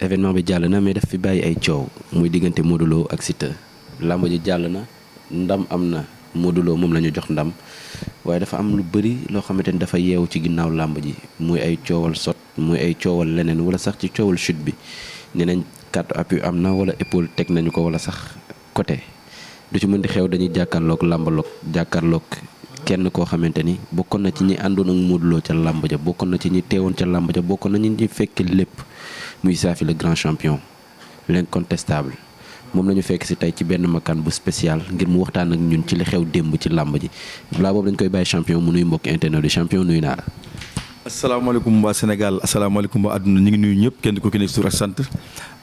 événement bi jàll na mais daf fi bàyyi ay coow muy diggante Modou Lo ak Siteu làmb ji jàll na ndam am na Modou Lo moom la ñu jox ndam waaye dafa am lu bëri loo xamante ni dafa yeewu ci ginnaaw làmb ji muy ay coowal sot muy ay coowal leneen wala sax ci coowal chute bi nee nañ carte appui am na wala épaule teg nañu ko wala sax côté du ci mën di xew dañuy jàkkaarloog kenn koo xamante ni bokkoon na ci ñi àndoon ak Modou Lo ca làmb ja bokkoon na ci ñi teewoon ca làmb ja bokkoon na ñi fekk lépp muy Safi le grand champion l'incontestable moom la ñu fekk si tey ci benn makaan bu spécial ngir mu waxtaan ak ñun ci li xew démb ci làmb ji balaa boobu dañ koy bàyyi champion mu nuy mbokk internet du champion nuyu naa la. asalaamaaleykum waa Sénégal asalaamaaleykum waa àdduna ñu ngi nuyu ñëpp kenn ku nekk tur ak sant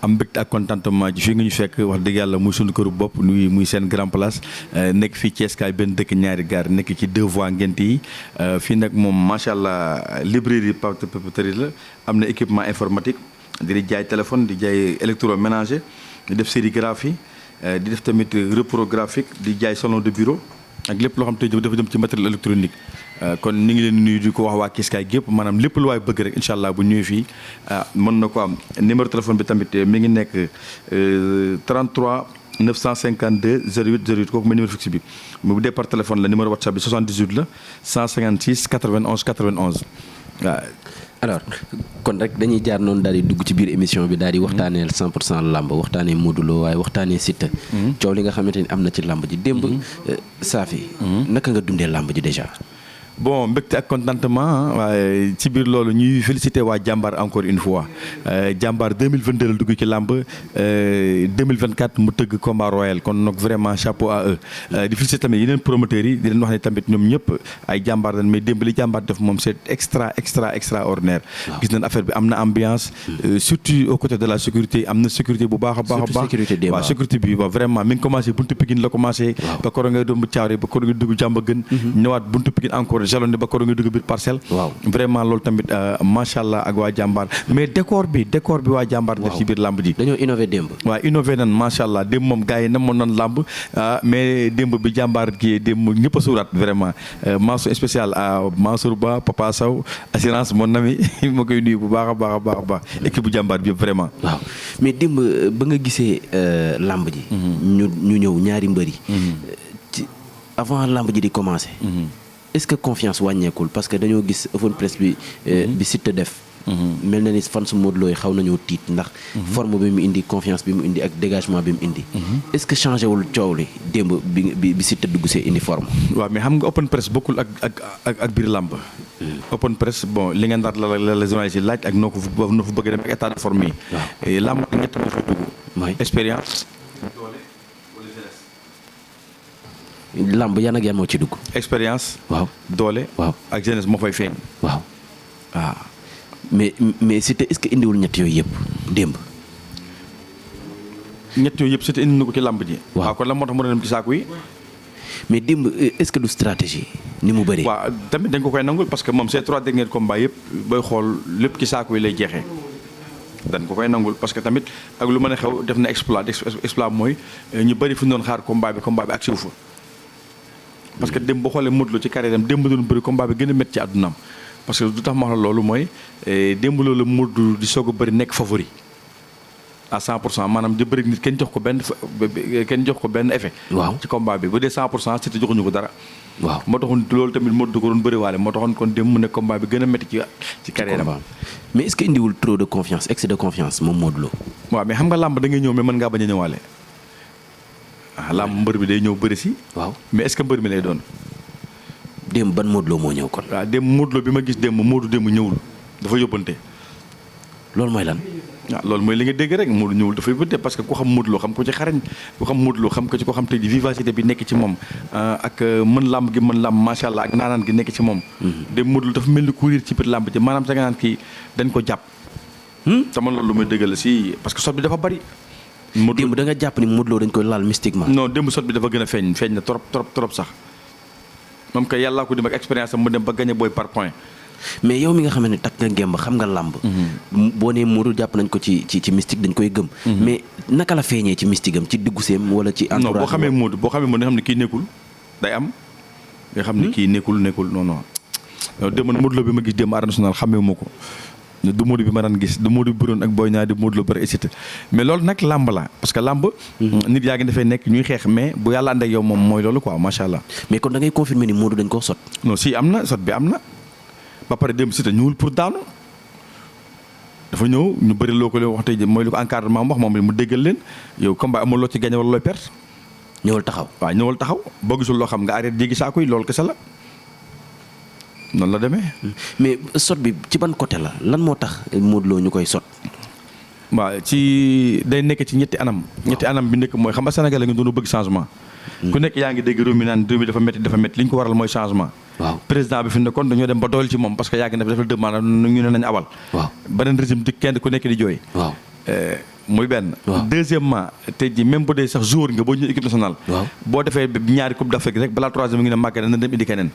am mbégte ak contentement ji fii nga ñu fekk wax dëgg yàlla muy sunu këru bopp muy seen grand place nekk fii Thiès kaay benn dëkk ñaari gaar nekk ci 2 voies ngent yi fii nag moom macha allah librairie papeterie la am na équipement informatique di jaay téléphone di jaay électroménager di def sérigraphie di def tamit repro graphique di jaay salon de bureau ak lépp loo xam te dafa jëm ci matériel électronique kon ni ngi leen nuyu di ko wax waa Kiskaay gépp maanaam lépp lu waay bëgg rek incha allah bu ñëwee fii mën na ko am numéro téléphone bi tamit mi ngi nekk 33 952 08 08 kooku mooy numéro fixe bi mu dee par téléphone la numéro WhatsApp bi 78 la 156 91 91 waaw. alors kon rek dañuy jaar noonu daal di dugg ci biir émission bi daal di waxtaanee 100% làmb waxtaanee Modou Lo waaye waxtaanee Siteu. coow li nga xamante ni am na ci làmb ji démb. Safi naka nga dundee làmb ji déjà. bon mbégte ak contentement waaye ci biir loolu ñuy félicité waa jàmbaar encore une fois jàmbaar 2022 la dugg ci làmb 2024 mu tëgg combat royal kon nag vraiment chapeau à eux di félicité tamit yeneen promoteurs yi di leen wax ne tamit ñoom ñëpp ay jàmbaar lañ mais démb li jàmbaar def moom c'est extraordinaire. gis nañ affaire bi am na ambiance. surtout au côté de la sécurité am na sécurité bu baax a baax a baax. waaw sécurité bi waaw vraiment mi ngi commencé buntu Pikine la commencé. ba koro ngay doon bu Thiaroye ba koro ngay dugg Diamaguène ñëwaat buntu Pikine encore jalonné ba koro nga dugg biir parcelle. waaw vraiment loolu tamit macha allah ak waa jàmbaar mais décor bi waa jàmbaar def ci biir làmb ji. dañoo innové démb. waaw innové nan macha allah démb moom gars yi namoon nan làmb mais démb bi jàmbaar kii démb ñëpp a suuraat vraiment mention spéciale à Mansour Ba Papa Sow assurance mon ami ma koy nuyu bu baax a baax équipe bu jàmbaar bi yëpp vraiment. waaw mais démb ba nga gisee làmb ji. ñu ñëw ñaari mbër yi. ci avant làmb ji di commencer. est-ce que confiance wàññeekul parce que dañoo gis open presse bi bi Siteu def mel na ni fan su Modou Lo yi xaw nañoo tiit ndax forme bi mu indi confiance bi mu indi ak dégagement bi mu indi est-ce que changé wul coow li démb bi Siteu dugg see indi forme. waaw mais xam nga open presse bokkul ak biir làmb open presse bon li nga ndaat la journaliste yi laaj ak noo ko bëgg dem ak état de forme yi làmb ñett moo fa dugg mooy expérience làmb yan ak yan moo ci dugg. expérience. waaw doole. waaw ak jeunesse moo fay feeñ. waaw mais Siteu est-ce que indiwul ñett yooyu yëpp démb. ñett yooyu yëpp Siteu indi na ko ci làmb ji. waaw kon lan moo tax mu dem ci saako yi. mais démb est-ce que du stratégie ni mu bëri. waaw tamit dañ ko koy nangul parce que moom ces 3 derniers combats yëpp booy xool lépp ci saako yi lay jeexee. dañ ko koy nangul parce que tamit ak lu mën a xew def na exploit mooy ñu bëri fu ñu doon xaar combat bi ak siw fa. parce que démb boo xoolee Modou Lo ci carrière am démb doon bëri combat bi gën a métti ci àddunaam parce que du tax ma wax la loolu mooy démb loolu Modou di soog a bëri nekk favori à 100% maanaam di bëri nit kenn jox ko benn effet. waaw ci combat bi bu dee 100% Siteu joxuñu ko dara. waaw moo taxoon loolu tamit Modou ko doon bëri waale moo taxoon kon démb mu nekk combat bi gën a métti ci carrière am. mais est-ce que indiwul trop de confiance excès de confiance moom Modou Lo. waaw mais xam nga làmb da ngay ñëw mais mën ngaa bañ a ñëwaale. làmb mbër bi day ñëw bëri si. waaw mais est-ce que mbër mi lay doon. démb ban Modou Lo moo ñëw kon. waaw démb Modou Lo bi ma gis démb ñëwul dafa yóbbante. loolu mooy lan. waaw loolu mooy li nga dégg rek Modou ñëwul dafa yóbbante parce que ku xam Modou Lo xam ko ci xarañ ku xam Modou Lo xam ko ci ko xam tey vivacité bi nekk ci moom ak mën làmb gi mën làmb macha allah ak naanaan gi nekk ci moom. démb Modou Lo dafa mel ni courir ci biir làmb ji maanaam da nga naan kii dañ ko jàpp. te man loolu lu muy dëggal si parce que sot bi dafa bari. démb da nga jàpp ni Modou Lo dañ koy laal mystiquement. non démb sot bi dafa gën a feeñ na trop sax moom kay yàllaa ko dem ak expérience am mu dem ba gagné booy par point. mais yow mi nga xam ne takk nga ngemb xam nga làmb. boo nee Modou jàpp nañ ko ci mystique dañ koy gëm. mais naka la feeñee ci mystique am ci diggu seem wala ci. entourage non boo xamee Modou nga xam ne kii nekkul day am. nga xam ne kii nekkul non. démb Modou Lo bi ma gis démb Arène Nationale xamee ma ko du Modou bi ma daan gis du Modou bi bëroon ak Boy Niang di Modou Lo bëri Siteu mais loolu nag làmb la parce que làmb nit yaa ngi dafay nekk ñuy xeex mais bu yàlla ànd ak yow moom mooy loolu quoi macha allah. mais kon da ngay confirmer ni Modou dañ koo sot. non si am na sot bi am na ba pare dem Siteu ñëwul pour daanu dafa ñëw ñu bëri loo ko leen wax tey mooy lu ko encadrement wax moom mu déggal leen yow combat amul loo ci gagné wala looy perte. ñëwal taxaw waaw ñëwal taxaw boo gisul loo xam nga arrêté jéggi saako yi loolu kese la noonu la demee. mais sot bi ci ban côté la lan moo tax Modou Lo ñu koy sot. waaw ci day nekk ci ñetti anam. ñetti anam bi nekk mooy xam nga Sénégal la nga doon bëgg changement. ku nekk yaa ngi dégg réew mi naan réew mi dafa métti li ñu ko waral mooy changement. waaw président bi fi mu nekkoon dañoo dem ba doyal ci moom parce que yàgg na dafa demande ñu ne nañu abal. waaw beneen régime di kenn ku nekk di jooy. waaw. muy benn. waaw deuxièmement tey jii même bu dee sax joueur nga boo ñëwee équipe nationale. waaw boo defee ñaari coupe d'Afrique rek balaa troisième ngi ne màgg na dem indi keneen.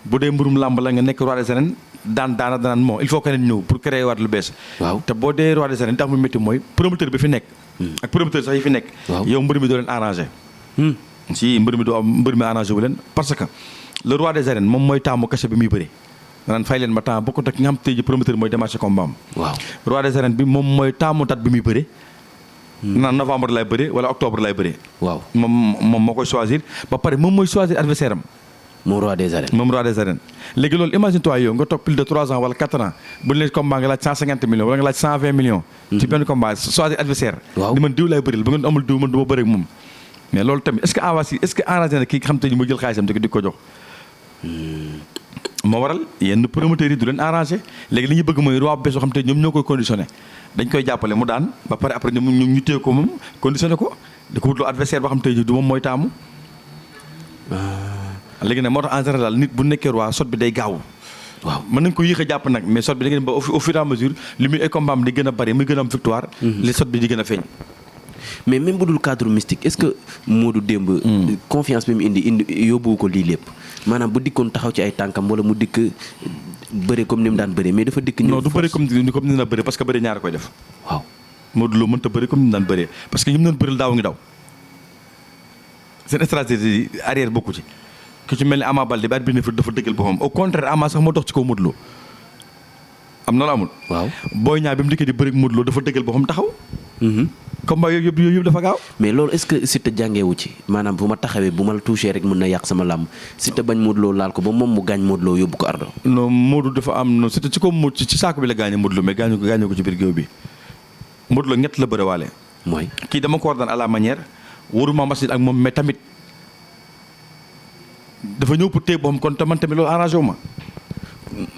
bu dee mburum làmb la nga nekk roi des arènes danaan bon il faut keneen ñëw pour créer waat lu bees. waaw te boo dee roi des arènes tax mu métti mooy promoteur bi fi nekk. ak promoteur sax yi fi nekk. yow mbër mi doo leen arrangé. si mbër mi arrangé wu leen parce que le roi des arènes moom mooy taamu kese bi muy bëri. danaan fay leen ma temps bokkut ak nga xam tey ji promoteur mooy démarché combat am. waaw roi des arènes bi moom mooy taamu date bi muy bëri. naan novembre lay bëri wala octobre lay bëri. waaw moom moo koy choisir ba pare moom mooy choisir adversaire am. moom roi des arènes. moom roi des arènes léegi loolu imagine toi yow nga toog plus de 3 ans wala 4 ans bu ñu leen combat nga laaj 150 millions wala nga laaj 120 millions. ci benn combat choisir adversaire. waaw ni man diw laay bëril bu ngeen amul diw man du ma bëri ak moom. mais loolu tamit est-ce que arrangé na kii xam te ni mu jël xaalisam di ko jox. moo waral yenn promoteurs yi du leen arrangé léegi li ñu bëgg mooy roi bu bees yoo xam te ñoom ñoo koy conditionné dañ koy jàppale mu daan ba pare après ñu téye ko moom conditionné ko di ko wutloo adversaire boo xam te du moom mooy taamu. léegi nag moo tax en général nit bu nekkee roi sot bi day gaaw. waaw mën nañ ko yéex a jàpp nag mais sot bi da ngeen ba au fur et à mesure li muy ay combat am di gën a bari muy gën a am victoire. li sot bi di gën a feeñ. mais même bu dul cadre mystique est-ce que Modou démb. confiance bi mu indi yóbbu ko lii lépp maanaam bu dikkoon taxaw ci ay tànkam wala mu dikk bëre comme ni mu daan bëre mais dafa dikk. non du bëre comme ni na bëre parce que bëre ñaar koy def. waaw Modou Lo mënta bëre comme ni mu daan bëree parce que ñi mu doon bëreel daaw ngi daw seen stratégie arrière bokku ci. ku ci mel ni Ama Baldé bi at bi ne dafa dëggal boppam au contraire Ama sax moo dox ci kaw Modou Lo am na la amul. waaw Boy Niang bi mu dikkee di bëri Modou Lo dafa dëggal boppam taxaw. combat yooyu yëpp dafa gaaw. mais loolu est-ce que Siteu jàngeewu ci maanaam bu ma taxawee bu ma la touché rek mën na yàq sama làmb Siteu bañ Modou Lo laal ko ba moom mu gaañ Modou Lo yóbbu ko ardo. non Modou dafa am non Siteu ci ko ci saako bi la gaañee Modou Lo mais gaañu ko ci biir géew bi Modou Lo ñett la bëre waale. mooy kii dama ko war daan à la manière waruma machine ak moom mais tamit dafa ñëw pour téye boppam kon te man tamit loolu arrangé wu ma.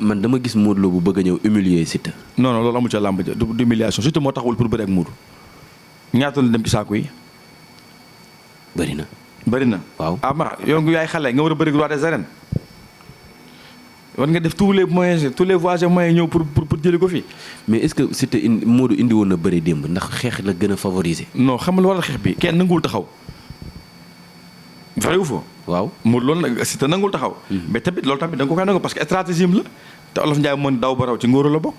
man dama gis Modou Lo bu bëgg a ñëw humilier Siteu. non loolu amu ca làmb ja du humiliation Siteu moo taxawul pour bëri ak Modou ñaata la dem ci saako yi. bëri na. bëri na waaw ama yow yaay xale nga war a bëri roi des arènes war nga def tous les moyens tous les voies et moyens ñëw pour jëli ko fi. mais est-ce que Siteu Modou indi woon na bëri démb ndax xeex la gën a favoriser. non xam nga lu waral xeex bi kenn nanguwul taxaw. vrai ou faux. waaw Modou loolu nag Siteu nanguwul taxaw. mais tamit loolu tamit da nga ko koy nangu parce que stratégie la te Olof Ndiaye moo daw ba raw ci ngóoro la bokk.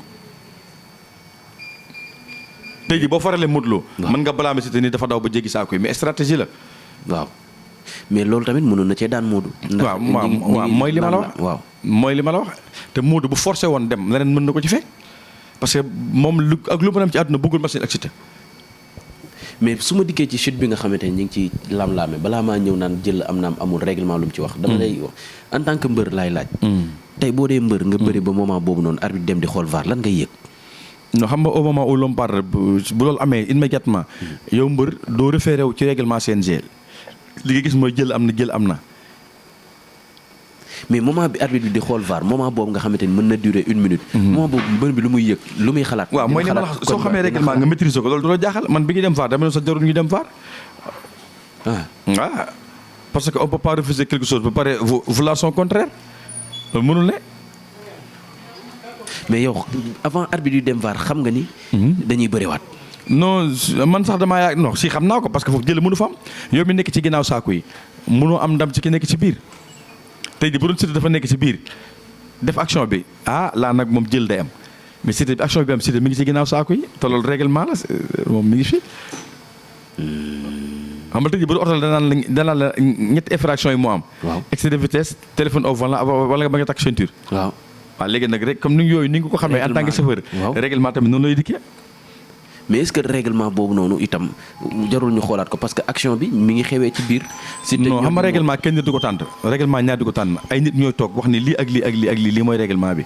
tey jii boo faralee Modou Lo. mën nga blâmer Siteu ni dafa daw ba jéggi saako yi mais stratégie la. waaw mais loolu tamit mënoon na cee daan Modou. waaw mooy li ma la wax. waaw mooy li ma la wax te Modou bu forcé woon dem leneen mën na ko ci fekk parce que moom lu mën a am ci àdduna bëggul machine ak Siteu. mais su ma dikkee ci chute bi nga xamante ni ñu ngi ci lam-laame balaa maa ñëw naan jël am naam amul règlement lu mu ci wax. dama lay wax en tant que mbër laay laaj. tey boo dee mbër nga bëri ba moment boobu noonu arbitre dem di xool VAR lan ngay yëg. non xam nga au moment où l'on parle bu loolu amee immédiatement yow mbër doo référé wu ci règlement CNG li nga gis mooy jël am na. mais moment bi arbitre bi di xool VAR moment boobu nga xamante ni mën na durer 1 minute. moment boobu mbër bi lu muy yëg lu muy xalaat. waaw mooy li ma la wax soo xamee règlement nga maîtriser ko loolu du la jaaxal man bi ngi dem VAR dama ne sax jarul ñu dem VAR. parce que on peut pas refuser quelque chose ba pare vouloir son contraire loolu mënul ne. mais yow avant arbitre yu dem VAR xam nga ni. dañuy bëriwaat. non man sax damaa yaag non si xam naa ko parce que foofu jël mënu fa am yow mi nekk ci ginnaaw saako yi mënoo am ndam ci ki nekk ci biir tey jii bu doon Siteu dafa nekk ci biir def action bi laa nag moom jël day am mais Siteu bi action bi am Siteu mi ngi ci ginnaaw saako yi te loolu règlement la moom mi ngi fi. xam nga tey jii bu doon oto la danaan la ñetti infraction yi moo am. waaw excès de vitesse téléphone au volant wala ba nga takk ceinture. waaw waaw léegi nag rek comme ni yooyu ni nga ko xamee en tant que chauffeur. waaw règlement tamit noonu lay dikkee. mais est-ce que règlement boobu noonu itam jarul ñu xoolaat ko parce que action bi mi ngi xewee ci biir. si non xam nga règlement kenn nit du ko tànn règlement ñaar du ko tànn ay nit ñooy toog wax ni lii ak lii ak lii ak lii mooy règlement bi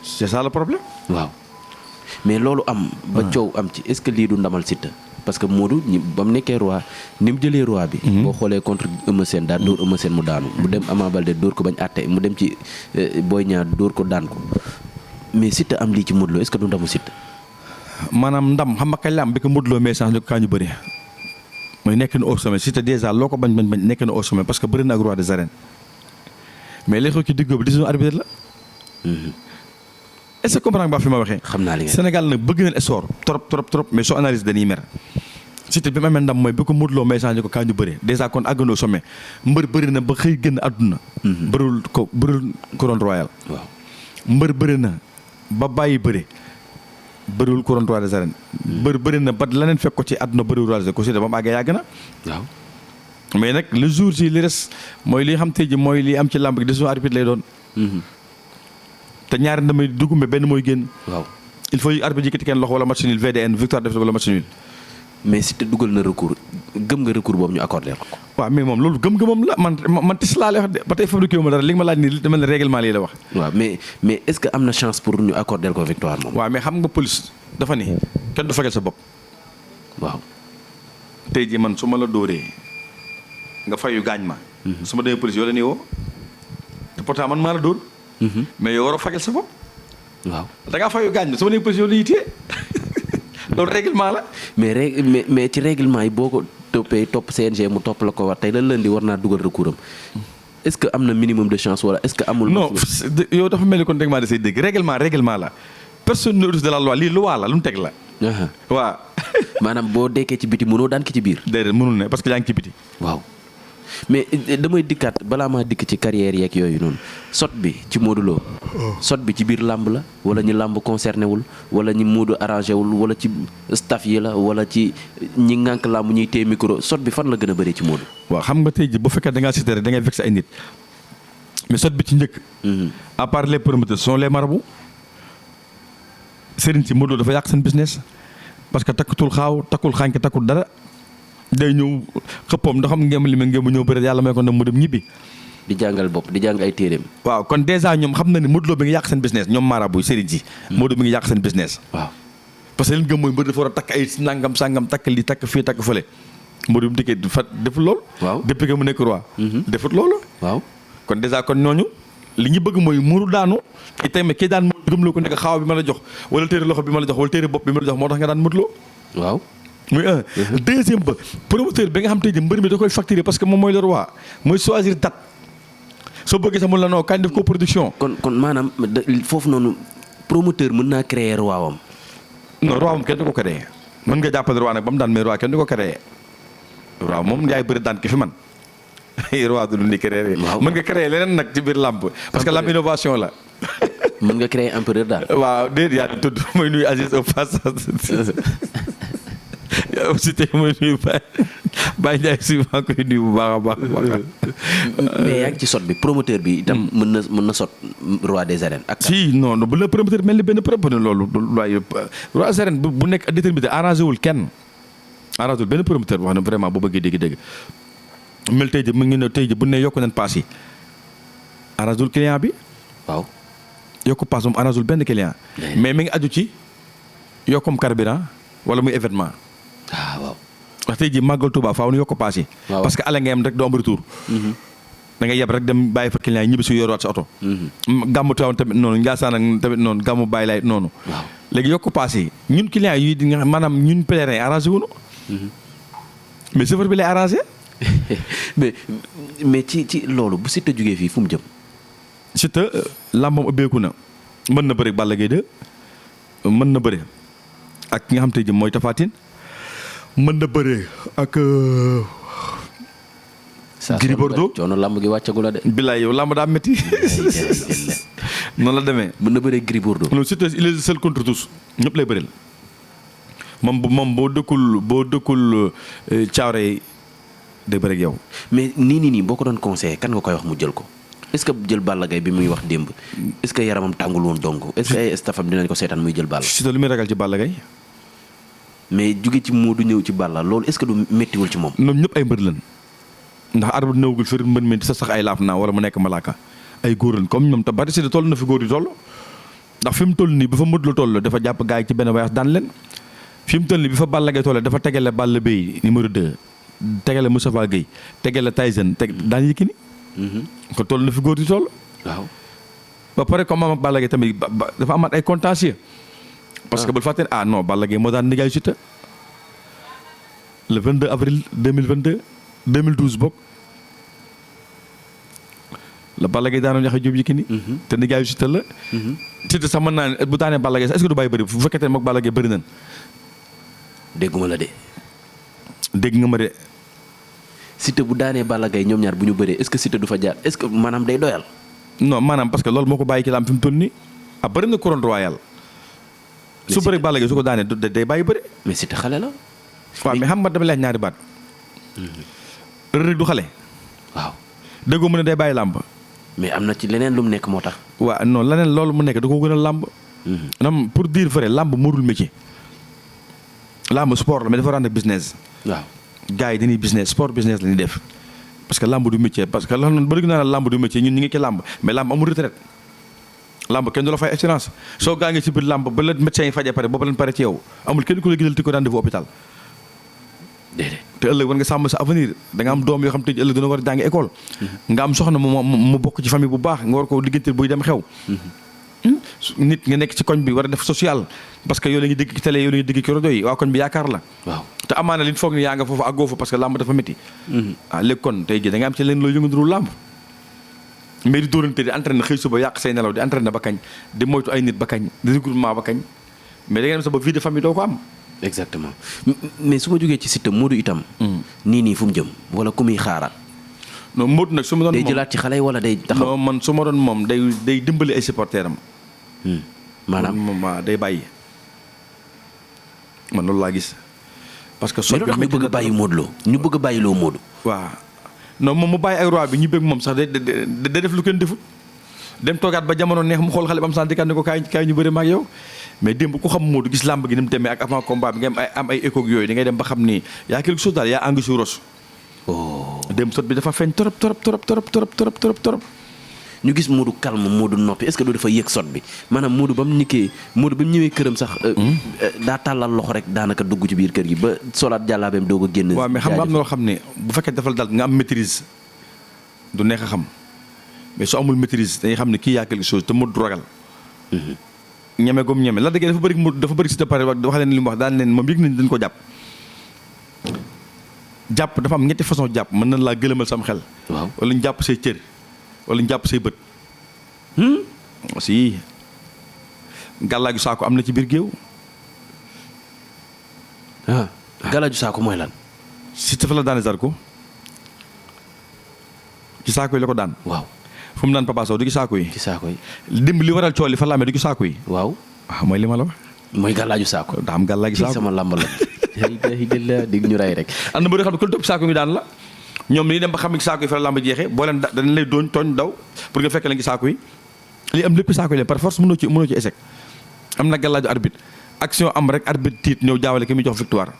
c'est ça le problème. waaw mais loolu am. ba coow am ci est-ce que lii du ndamal Siteu. parce que Modou ba mu nekkee roi ni mu jëlee roi bi. boo xoolee contre Eumeu Sène daal dóor Eumeu Sène mu daanu. mu dem Ama Baldé dóor ko bañ àtte mu dem ci Boy Niang dóor ko daan ko mais Siteu am lii ci Modou Lo est-ce que du ndamu Siteu. maanaam ndam xam nga kañ la am bi ko Modou Lo message ñu ko kaa ñu bëri mooy nekk na au sommet Siteu déjà loo ko bañ nekk na au sommet parce que bëri na ak roi des arènes mais li xew ci digg bi décision arbitre la. est-ce que comprendre nga fi ma waxee. xam naa li nga Sénégal nag bëgg nañ essor trop mais soo analyse dañuy mer Siteu bi ma amee ndam mooy bi ko Modou Lo message ñu ko kaa ñu bëri déjà kon àggandoo au sommet mbër bëri na ba xëy génn àdduna. bërul couronne royale. waaw mbër bëri na ba bàyyi bëri. bëriwul couronne roi des arènes. bëri na ba leneen fekk ko ci àdduna bëriwul roi des arènes ko Siteu ba mu àggee yàgg na. waaw mais nag le jour ci li res mooy li xam tey ji mooy li am ci làmb gi décision arbitre lay doon. te ñaari ndamay dugg mais benn mooy génn. waaw il faut arbitre yëkkati kenn loxo wala match nul VDN victoire def wala match nul. mais Siteu dugal na recours gëm nga recours boobu ñu accordé ko. waaw mais moom loolu gëm-gëmam la man tis laa lay wax de ba tey fabriqué wu ma dara li nga ma laaj nii dama ne règlement lii la wax. waaw mais est-ce que am na chance pour ñu accordé ko victoire moom. waaw mais xam nga police dafa ni kenn du fajal sa bopp. waaw tey jii man su ma la dóoree nga fayu gaañ ma. su ma demee police yow la nii woo te pourtant man maa la dóor. mais yow waroo fajal sa bopp. waaw da ngaa fayu gaañ ma su ma demee police yow la ñuy téye loolu règlement la. mais ci règlement yi boo ko toppee topp CNG mu topp la ko war tey la lundi war naa dugal recours am est-ce que am na minimum de chance wala est-ce que amul. non yow dafa mel ni kon dégg maa de say dégg règlement la personne ne de la loi lii loi la lu mu teg la. waaw. maanaam boo dekkee ci biti mënoo daan ki ci biir. déedéet mënul ne parce que yaa ngi ci biti. waaw mais damay dikkaat balaa maa dikk ci carrière yeeg yooyu noonu sot bi ci Modou Lo. sot bi ci biir làmb la wala ñi làmb concerné wul wala ñi Modou arrangé wul wala ci staff yi la wala ci ñi ngànk làmb ñuy téye micro sot bi fan la gën a bëree ci Modou. waaw xam nga tey ji bu fekkee da ngaa cité rek da ngay vexé ay nit mais sot bi ci njëkk. à part les promoteurs sont les marabouts. Serigne si Modou Lo dafa yàq seen business parce que takkatul xaaw takkul xànk takkul dara. day ñëw xëppam ndax xam ngeen li ma ngeen ñëw bëri yàlla may ko nag mu dem ñibbi. di jàngal bopp di jàng ay téeréem. waaw kon dèjà ñoom xam na ne Modou Lo bi ngi yàq seen business ñoom marabu Serigne si. Modou bi ngi yàq seen business. waaw parce que leen gëm mooy mbër dafa war a takk ay nangam sangam takk lii takk fii takk fële Modou bi mu dikkee fa deful loolu. waaw depuis que mu nekk roi. defut loolu. waaw kon dèjà kon ñooñu li ñu bëgg mooy muuru daanu. itamit kii daan mu gëmloo ko nekk xaaw bi ma la jox wala téere loxo bi ma la jox wala téere bopp bi ma la jox moo tax nga daan Modou Lo. waaw. muy un deuxième ba promoteur bi nga xam tey jii mbër mi da koy facturer parce que moom mooy le roi mooy choisir date soo bëggee sax mun la noo kañ def ko production. kon maanaam foofu noonu promoteur mën naa créer roi wam. non roi moom kenn du ko créé mën nga jàppale roi nag ba mu daan mais roi kenn du ko créé roi moom yaay bëri daan ki fi man roi du lu ni créé. waaw mën nga créé leneen nag ci biir làmb parce que làmb innovation la. mën nga créer empereur daal. waaw déedéet yaa di tudd mooy nuyu Aziz au passage. yaa aussi tey mooy nuyu Baye Ndiaye si maa koy nuyu bu baax a baax. mais yaa ngi ci sot bi promoteur bi itam mën na sot roi des arènes. ak si non bu la promoteur mel ni benn promoteur loolu waaye roi des arènes bu nekk déterminé arrangé wul kenn arrangé wul benn promoteur wax na vraiment bu bëggee dégg-dégg. mel tey ji mu ngi ne tey ji bu ne yokk nañ paas yi arrangé wul client bi. waaw yokk paas moom arrangé wul benn client. mais mi ngi aju ci yokkum carburant wala muy événement. waaw. wax tey jii màggal Touba faaw nu yokk paas yi. parce que ala nga yem rek doo am retour. da ngay yeb rek dem bàyyi fa client yi ñibbi si yorwaat sa oto. gàmmu Tiwaawan tamit noonu Ndiassane ak tamit noonu gàmmu Baye Laye noonu. waaw léegi yokk paas yi ñun client yi di nga maanaam ñun pèlerin arrangé wuñu. mais chauffeur bi lay arrangé. mais ci loolu bu Siteu jógee fii fu mu jëm. Siteu làmbam ubbeeku na mën na bëri Balla Gaye 2 mën na bëri ak ki nga xam te jëm mooy Tapha Tine mën na bëri ak. Gris Bordeaux coono làmb gi wàccagu la de. bilaay yow làmb daa métti. noonu la demee. mën na bëree Gris Bordeaux. non Siteu il est seul contre tous ñëpp lay bëril moom boo dëkkul caawre yi day bëri ak yow. mais nii boo ko doon conseillé kan nga koy wax mu jël ko. est-ce que jël Balla Gaye bi muy wax démb est-ce que yaramam tàngul woon donc est-ce que ay staffam dinañ ko seetaan muy jël Balla. Siteu lu muy ragal ci Balla Gaye. mais jóge ci Modou ñëw ci Balla loolu est-ce que du méttiwul ci moom. ñoom ñëpp ay mbër lañ ndax arbitre nëwagul fër mbër mi sa sax ay laaf naa wala mu nekk malaaka ay góor lañ comme ñoom te bari Siteu toll na fi góor yi toll ndax fi mu toll nii bi fa Modou Lo toll dafa jàpp gars yi ci benn voyage daan leen fi mu toll nii bi fa Balla Gaye toll dafa tegale Balla Beye numéro 2 tegale Moustapha Gueye tegale Tyson daan Yékini. ko toll na fi góor yi toll. waaw ba pare comme am ak Balla Gaye tamit dafa amaat ay contentieux. parce que bul fàtte ne non Balla Gaye moo daan nijaay Siteu le 22 avril 2022 2012 bokk la Balla Gaye daanoon Yaxya Jóob Yékini. te nijaayu Siteu la. Siteu sax mën naa ne bu daanee Balla Gaye sax est-ce que du bàyyi bëri bu fekkee ne moom Balla Gaye bëri nañ. dégguma la de. dégg nga ma de. Siteu bu daanee Balla Gaye ñoom ñaar bu ñu bëree est-ce que Siteu du fa jaar est-ce que maanaam day doyal. non maanaam parce que loolu moo ko bàyyi ci laam fi mu toll nii bëri na couronne royale. su bëri Balla Gaye su ko daanee day bàyyi bëri. mais Siteu xale la. waaw mais xam nga dama leex ñaari baat. Reug du xale. waaw déggoo mu ne day bàyyi làmb. mais am na ci leneen lu mu nekk moo tax. waaw non leneen loolu mu nekk da ko gën a làmb. nam pour dire vrai làmb moo dul métier. làmb sport la mais dafa rendre business. waaw gars yi dañuy business sport business la ñuy def. parce que làmb du métier parce que loolu noonu bëri naa la làmb du métier ñun ñu ngi ci làmb mais làmb amul retraite. làmb kenn du la fay assurance soo gaa ngi ci biir làmb ba la médecin yi fajee pare boobu leen pare ci yow amul kenn ku la gisal ti ko rendez-vous hôpital. déedéet te ëllëg war nga sàmm sa avenir da nga am doom yoo xam te ëllëg dina war a jàngi école. nga am soxna mu bokk ci famille bu baax nga war ko diggante buy dem xew. nit nga nekk ci koñ bi war a def social parce que yow la ñuy dégg ci télé yow la ñuy dégg ci rajo yi waa koñ bi yaakaar la. waaw te amaana li ñu foog ni yaa nga foofu àggoo fa parce que làmb dafa métti. léegi kon tey jii da nga am ci leen loo yëngu làmb. mais di dóorante di entraîné xëy suba yàq say nelaw di entraîné ba kañ di moytu ay nit ba kañ di regroupement ba kañ mais da ngeen dem sa ba vie de famille doo ko am. exactement mais su ma jógee ci Siteu Modou itam. nii fu mu jëm wala ku muy xaaraat. non Modou nag su ma doon day moom jëlaat ci xale yi wala day taxaw. non man su ma doon moom day dimbali ay supporters am. maanaam moom waaw day bàyyi man loolu laa gis. parce que mais lu tax ñu bëgg a bàyyi Modou Lo ñu bëgg a bàyyi loo Modou. waaw non moom mu bàyyi ay roi bi ñu bëgg moom sax day def lu kenn defut dem toogaat ba jamono neex mu xool xale ba am sant ne ko kaay ñu bëri ma ak yow. mais démb ku xam Modou gis làmb gi ni mu demee ak avant combat bi nga am ay écho yooyu da ngay dem ba xam ni yaa quelque chose daal yaa angu si ros. démb sot bi dafa feeñ torop. ñu gis Modou calme Modou noppi est-ce que du dafa yëg sot bi maanaam Modou ba mu ñëwee këram sax. daa tàllal loxo rek daanaka dugg ci biir kër gi ba solaat jàllaabeem doog a génn. waaw mais xam nga am na loo xam ne bu fekkee dafa dal nga am maîtrise du neex a xam mais su amul maîtrise dañuy xam ne kii yaa quelque chose te Modou ragal. ñeme gom ñeme la dëggee dafa bëri si de pare wax leen li mu wax daan leen moom yëg nañ dañ ko jàpp dafa am ñetti façon jàpp mën na laa gëlëmal sam xel. waaw wala ñu jàpp say cër wala ñu jàpp say bët. aussi gàllaaju saako am na ci biir géew. gàllaaju saako mooy lan. si dafa la daane Zarko ci saako yi la ko daan. waaw fu mu daan Papa Sow du ci saako yi. ci saako yi. dimb li waral cool yi fan la amee du ci saako yi. waaw mooy li ma la wax. mooy gàllaaju saako. daa am gàllaaju saako sama làmb la. dégg ñu rey rek. am na bëri xam ne ku la topp saako yi daan la ñoom li dem ba xam ne saako yi fa la làmb jeexee boo leen dañ lay doon tooñ daw pour nga fekk leen ci saako yi li am lépp saako yi leen par force mënoo ci échec. am na gàllaaju arbitre action am rek arbitre tiit ñëw jaawale ki muy jox victoire.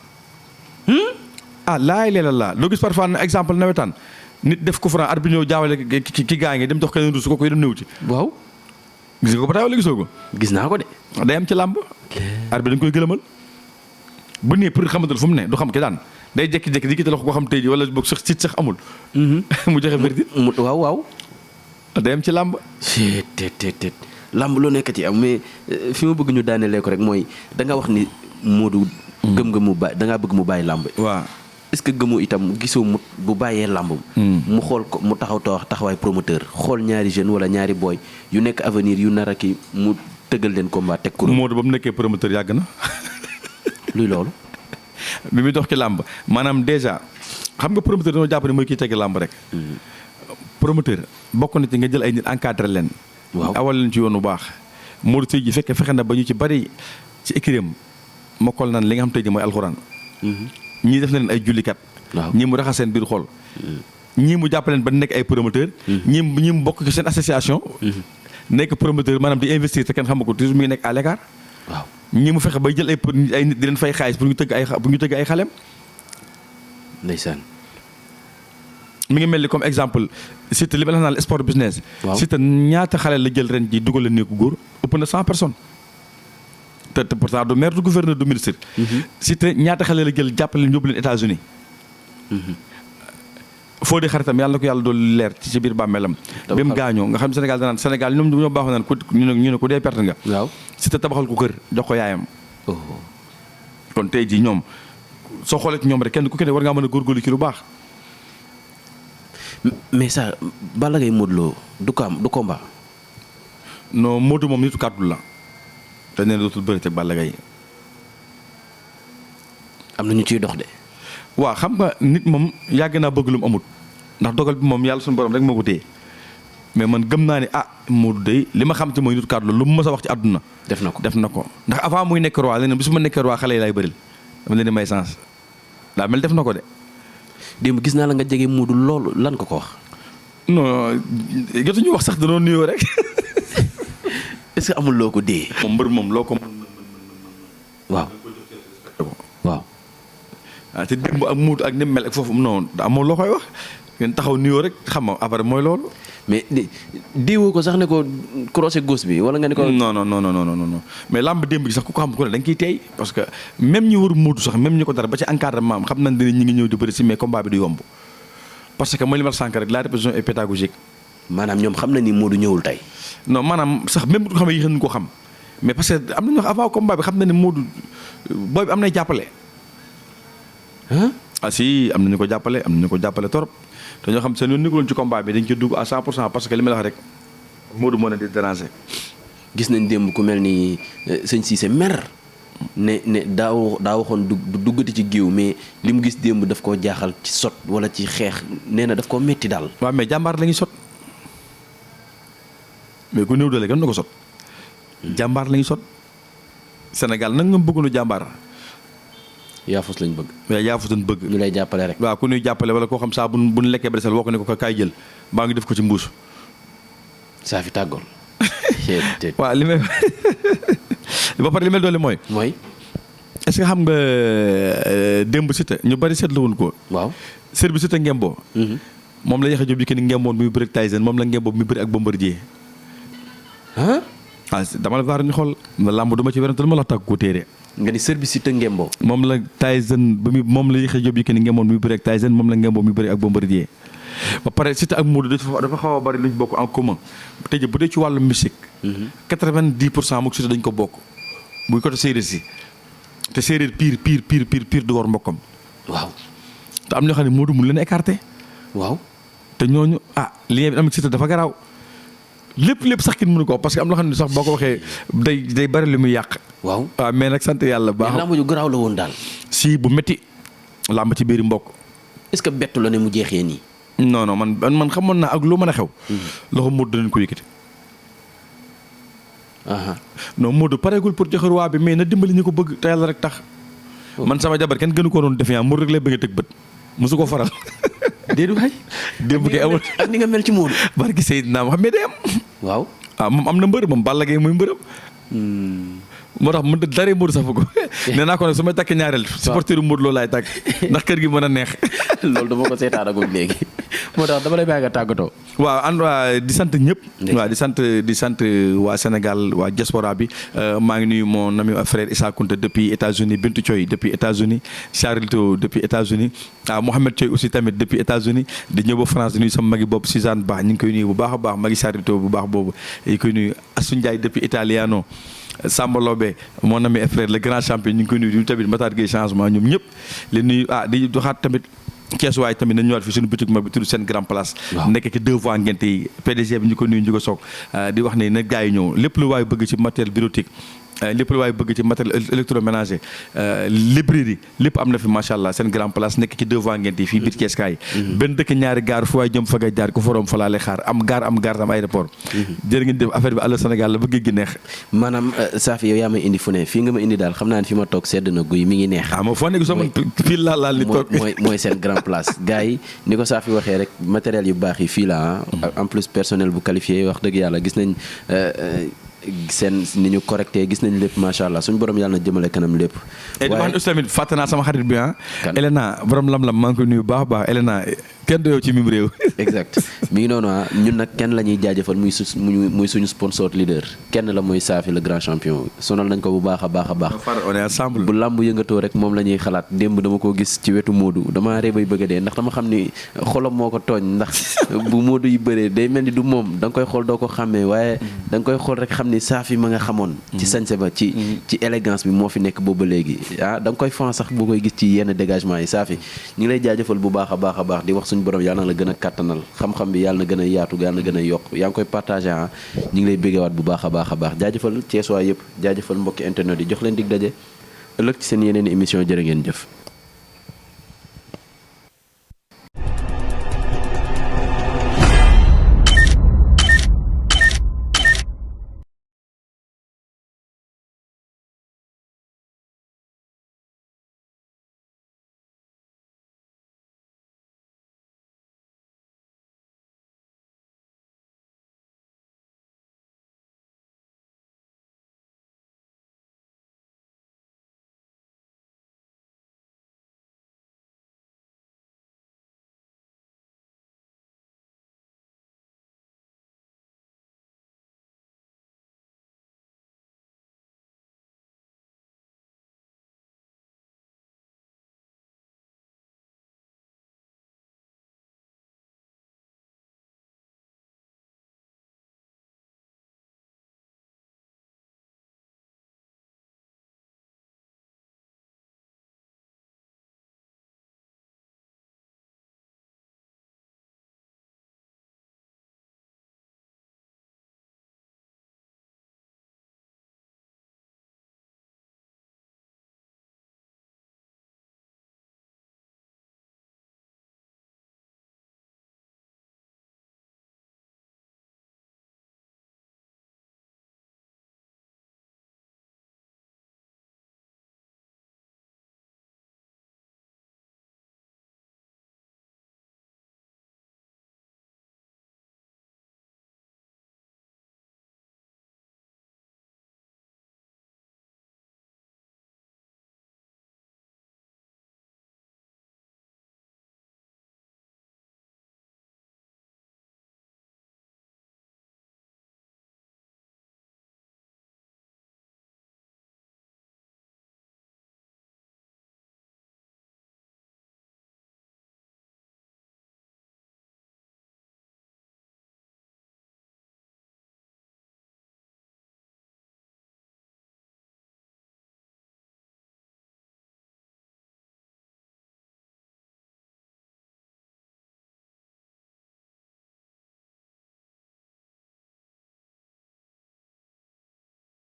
laay leela laa loo gis parfois exemple nawetaan nit def ko franc arbitre ñëw jaawale ki gaa ngi dem jox keneen ruus ko koy dem néew ci. waaw. gis nga ko ba tey wala gisoo ko. gis naa ko de. day am ci làmb. arbitre dañ koy gëlëmal. bu nee pour xamantal fu mu ne du xam ki daan day jékki-jékki di ki loxo koo xam tey ji wala boog sax sit sax amul. mu joxe verdict. waaw. day am ci làmb. te làmb loo nekk ci am mais fi ma bëgg ñu daanelee ko rek mooy da nga wax ni Modou. gëm nga mu bàyyi da ngaa bëgg mu bàyyi làmb. waaw est-ce que gëmoo itam gisoo mu bu bàyyee làmb. mu xool ko mu taxawaay promoteur xool ñaari jeune wala ñaari boy yu nekk avenir yu nar a kii mu tëggal leen combat teg ko. Modou ba mu nekkee promoteur yàgg na. luy loolu. bi muy dox ci làmb maanaam déjà xam nga promoteur dañoo jàpp ne mooy kii teg làmb rek. promoteur bokk na ci nga jël ay nit encadré leen. waaw awal leen ci yoon bu baax. Modou tey ji fexe na ba ñu ci bari ci écurie-am mokkal naan li nga xam tey ji mooy alxuraan. ñii def na leen ay jullikat. waaw ñii mu raxas seen biir xol. ñii mu jàppaleen ba nekk ay promoteur ñii mu bokk ci seen association nekk promoteur maanaam di investir te kenn xamu ko toujours mi ngi nekk à l'écart waaw ñii mu fexe bay jël ay nit di leen fay xaalis pour ñu tëgg ay xalem ndeysaan mi ngi mel ni comme exemple Siteu li ma la naan sport business Siteu ñaata xale la jël ren ji dugal la néegu góor ëpp na 100 personnes te pourtant du maire du gouverneur du ministre Siteu ñaata xale la jël jàppale leen yóbbu leen États-Unis foo di xaritam yàlla na ko yàlla doolu leer ci biir bàmmeelam bi mu gaañoo nga xam Sénégal danaan Sénégal ñoom ñoo baaxoo naan ñu ne ku dee perte nga waaw Siteu tabaxal ko kër jox ko yaayam kon tey jii ñoom soo xoolee ci ñoom rek kenn ku kenn war ngaa mën a góorgóorlu ci lu baax mais ça Balla Gaye Modou Lo du combat non Modou moom nitu kàddu la te nee na dootul bëri te Balla Gaye am na ñu ciy dox de waaw xam nga nit moom yàgg naa bëgg lu mu amut ndax dogal bi moom yàlla suñu borom rek moo ko téye mais man gëm naa ni Modou day li ma xam te mooy nitu kàddu la lu mu mës a wax ci àdduna def na ko ndax avant muy nekk roi leneen bi su ma nekkee roi xale yi laay bëril dama leen di may sens daa mel def na ko de démb gis naa la nga jege Modou loolu lan ko wax non jotuñu wax sax danoo nuyoo rek est-ce que amul loo ko dee moom mbër moom loo ko waaw te démb ak Modou ak ni mel ak foofu non amoo loo koy wax ngeen taxaw nuyoo rek xam nga après mooy loolu. mais diwoo ko sax ne ko crochet gauche bi wala nga ne ko. non mais làmb démb gi sax ku ko xam ko ne da nga kiy teey parce que même ñi war Modou sax même ñi ko dara ba ci encadrement am xam nañ ne ñi ngi ñëw di bëri si mais combat bi du yomb parce que mooy li ma sànq rek la répétition est pédagogique. maanaam ñoom xam na ni Modou ñëwul tey. non maanaam sax même bu ko xamee yéex nañu ko xam mais parce que am nañu wax avant combat bi xam na ne Modou booy bi am nay jàppale. si am nañu ko jàppale torop te ñoo xam seen yoon nekkuloon ci combat bi dañ ci dugg à 100% parce que li ma la wax rek Modou moo ne di déranger. gis nañ démb ku mel ni sëñ Cissé mer ne daa waxoon du duggati ci géew mais li mu gis démb daf koo jaaxal ci sot wala ci xeex nee na daf koo metti daal. waaw mais jàmbaar la ñuy sot mais ku néew doole kenn du ko sot jàmbaar la ñuy sot Sénégal nag nga bëggoonu jàmbaar. yaafus lañ bëgg. mais yaafus lañ bëgg. ñu lay jàppale rek. waaw ku ñuy jàppale wala koo xam saa bu ñu lekkee ba desal woo ko ne ko kaay jël baa ngi def ko ci mbuus. saa fi tàggool. waaw li may ba pare li may doole mooy. est-ce que xam nga démb Siteu ñu bari seetlu woon ko. waaw sër bi Siteu ngemboo. moom la Yaxya Jóob Yékini ngemboon muy bëri ak Tyson moom la ngemboo muy bëri ak Bombardier. dama la vaar ñu xool làmb du ma ci werante lu ma la tàgg ko téere. nga ni sër bi Siteu ngemboo. moom la Tyson moom la Yaxya Jóob Yékini ngemboon muy bëri ak Tyson moom la ngemboo muy bëri ak Bombardier. ba pare Siteu ak Modou dafa xaw a bari lu ñu bokk en commun tey jii bu dee ci wàllu musique. 90% moom Siteu dañ ko bokk. muy côté séeréer si te séeréer pire du war mbokkam. waaw te am na ñoo xam ne Modou mu leen écarté. waaw te ñooñu lien bi am Siteu dafa garaaw lépp sax kin mënu ko parce que am na xam ne sax boo ko waxee day bari lu muy yàq. waaw mais nag sant yàlla baax. mais làmb ju garaaw la woon daal. si bu métti làmb ci biir mbokk. est-ce que bettu la ne mu jeexee nii. non man xamoon naa ak lu mën a xew. loxo Modou danañ ko yëkkati. non Modou pareegul pour joxe roi bi mais na dimbali ñu ko bëgg te yàlla rek tax. man sama jabar kenn gënu ko doon def Modou rek lay bëgg a tëg bët mosu ko faral. déedéet waay. démb kay amul ak ni nga mel ci Modou. barki Seydina Muhammad day am. waaw moom am na mbër moom Balla Gaye muy mbërëm. moo tax mu daree Modou safu ko. nee naa ko nag su may takk ñaareel. supporteru Modou loolu laay takk ndax kër gi mën a neex. loolu dama ko seetaanagum léegi. moo tax dama lay bàyyi nga tàggatoo. waaw di sant ñëpp. waaw di sant waa Sénégal waa diaspora bi maa ngi nuyu mon ami frère Issa Kounta depuis États-Unis Bintou Thioy depuis États-Unis Charlito depuis États-Unis Mohamed Thioy aussi tamit depuis États-Unis di ñëw ba France di nuyu sama magi bopp Suzanne Ba ñu ngi koy nuyu bu baax a baax magi Charlito bu baax boobu ñu koy nuyu Assou Ndiaye depuis Italiano Samba Lobé mon ami et frère le grand champion ñu ngi koy nuyu tamit Matar Gueye changement ñoom ñëpp li nuyu di doxaat tamit Cees waaye tamit nañu ñëwaat fi suñu boutique ma bi tudd seen grand place nekk ci 2 voies ngente yi PDG bi ñu ko nuyu ñu ko soog di wax ne na gars yi ñëw lépp lu waaye bëgg ci matériel bureautique lépp lu waay bëgg ci matériel électroménager librairie lépp am na fi macha allah seen grand place nekk ci devant ngeen fii biir Thiès kaay benn dëkk ñaari gaar fu waay jëm fa ngay jaar ko forom fa laa lay xaar am gaar am aéroport jërë ngeen def affaire bi àll Sénégal la bëgg gi neex maanaam Safi yow yaa may indi fu ne fii nga ma indi daal xam naa ne fi ma toog sedd na guy mi ngi neex ma foo nekk soo fii laal ni toog mooy seen grand place gars yi ni ko Safi waxee rek matériel yu baax yi fii la en plus personnel bu qualifié wax dëgg yàlla gis nañ seen ni ñu correcté gis nañ lépp macha allah suñu borom yàlla na jëmale kanam lépp. waaye aussi tamit fàtte naa sama xarit bi Elena borom lam-lam maa ngi koy nuyu baax a baax Elena kenn doyoo ci mim réew. exact mi ngi noonu ñun nag kenn la ñuy jaajëfal muy suñu sponsor leader kenn la mooy Safi le grand champion sonal nañ ko bu baax a baax a baax. on est ensemble. bu làmb yëngatoo rek moom la ñuy xalaat démb dama koo gis ci wetu Modou damaa ree bay bëgg a dee ndax dama xam ni xolam moo ko tooñ ndax bu Modou yi bëree day mel ni du moom da nga koy xool doo ko xàmmee waaye da nga koy xool rek xam ni Safi ma nga xamoon. ci sañse ba ci élégance bi moo fi nekk boobu ba léegi da nga koy fan sax boo koy gis ci yenn dégagement yi Safi ñu ngi lay jaajëfal bu baax a baax a baax di wax suñu borom yàlla na la gën a kàttanal xam-xam bi yàlla na gën a yaatu yàlla na gën a yokk yaa ngi koy partagé ñu ngi lay béggewaat bu baax a baax a baax jaajëfal Thiès waa yëpp jaajëfal mbokki internet yi jox leen dig daje ëllëg ci seen yeneen émission jërë ngeen jëf